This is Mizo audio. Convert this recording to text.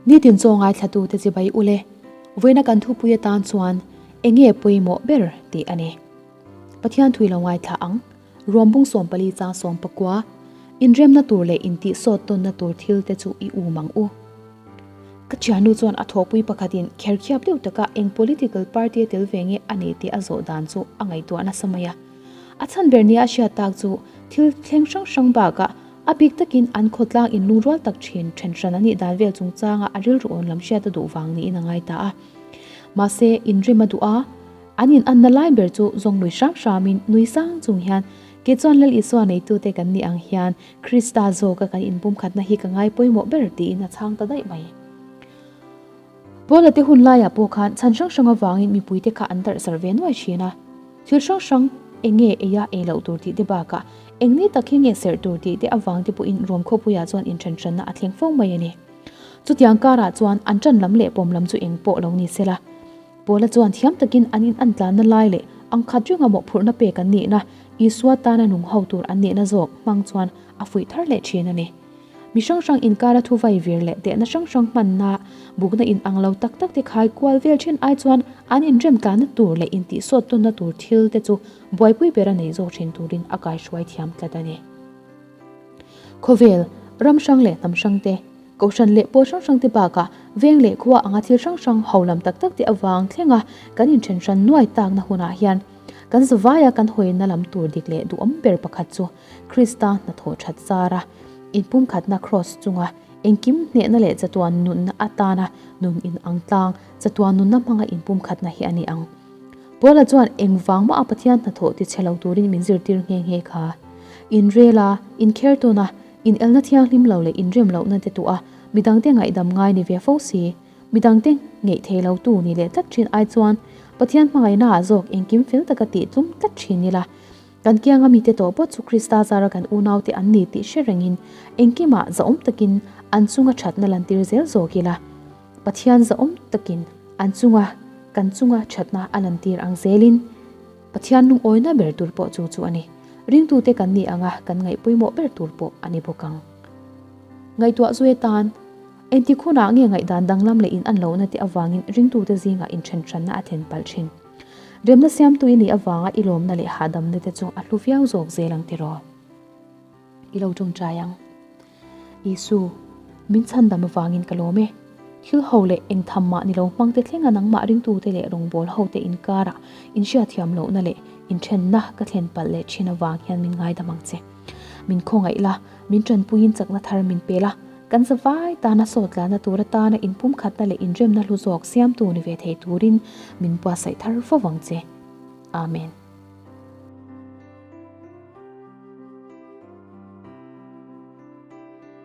Nitin chaw ngaithlatute chibai ule, vawiina kan thupui atan chuan enge pawimawh ber tih a ni. Pathian thui lo ngaithla ang, Ruambung 14 chang 19, Inremna tur leh intihsawt tawnna tur thil te chu i um ang u. Ka thiannu chuan a thawhpui pakhatin kherkhiap deuh taka eng political party a tel ve nge a ni tih a zawh dan chu a ngaihtuah nasa mai a. A chhan ber nia a hriat tak chu thil thleng hrang hrang bakah a bik takin an khawtlang inlungrual tak thin then hran a nih dan vel chungchanga a rilru awn lam hriat a duh vang niin a ngai ta a. Mahse, inrim a duh a, an inanna lai ber chu zawng nui hram hramin nui sang chung hian kei chuan Lal Isua neitute kan nih ang hian Krista zawka kan inpumkhatna hi ka ngai pawimawh ber tiin a chhang ta daih mai. Paula te hun laiah pawh khan chhan hrang hrang avangin mipuite kha an darh zarh ve nuai thin a. Thil hrang hrang eng nge eia ei loh tur tih te bakah eng ni tak hi nge serh tur tih te avang te pawhin Rom khawpuiah chuan inthenhranna a thleng fo mai a ni. Chutiang karah chuan an ṭan lam leh pawm lam chu eng pawh lo ni sela. Paula chuan thiam takin an in an tlanna lai leh ang khat ringa mawhphurhna pek an nihna, Isua tana nung ho tur an nihna zawk hmang chuan a fuih thar leh thin a ni. Mi hrang hrang inkara thu vai vir leh tehna hrang hrang hmanna bukna in ang lo tak tak te khai kual vel thin ai chuan an inrem tlanna tur leh intihsawt tawnna tur thil te chu buaipui bera nei zawk thin turin a kaihruai thiam tlat a ni. Khawvel, ram hrang leh hnam hrang te, kohhran leh pawl hrang hrang te bakah veng leh khua anga thil hrang hrang ho lam tak tak te avang thlenga kan inthen hran nuai takna hunah hian kan zavaia kan hawina lam tur dik leh duhawm ber pakhat chu Krista hnathawh that zara inpumkhatna kraws chunga engkim hnehna leh chatuan nunna atana nun inang tlang chatuan nunna hmanga inpumkhatna hi a ni ang. Paula chuan engvang mah a Pathian hnathawh ti chhe lo turin min zirtir nghe nghe kha. Inrel a, inkher tawn a, inelna thianghlim lo leh inrem lohna te tuah a, midangte ngaihdam ngai ni ve fo si. Midangte ngeih thei lo tu ni leh tlat thin ai chuan Pathian hmangaihnaah zawk engkim fel taka tih tlum tlat thin ila. Kan kianga mite tawh pawh chu Krista zara kan unaute an ni tih hre rengin engkimah zahawm takin an chunga thatna lantir zel zawk ila. Pathian zahawm takin an chunga kan chunga thatna a lantir ang zelin Pathian lungawina ber tur pawh chu chu a ni. Ringtute kan nih anga kan ngaih pawimawh ber tur pawh a ni bawk ang. Ngaihtuah zui atan, Engtik hunah nge ngaihdan danglam leh in an lohna te avangin ringtute zingah inthenhranna a thlen palh thin? Remna siamtu i nih avanga i lawmna leh hahdamna te chu a hlu viau zawk zel ang tiraw? I lo tawngtai ang. Isu, min chhandam avangin ka lawm e. Thil ho leh eng tham mah ni lo hmang te thlenga nangmah ringtute leh rawngbâwl hote inkara inhriatthiam lohna leh inthenna ka thlen palh leh thin avang hian min ngaidam ang che. Min khawngaih la, min tanpuiin chakna thar min pe la, kan zavai tana sawtlana tur atana inpumkhatna leh inremna hlu zawk siamtu ni ve thei turin min buatsaih thar fo vang che. Amen.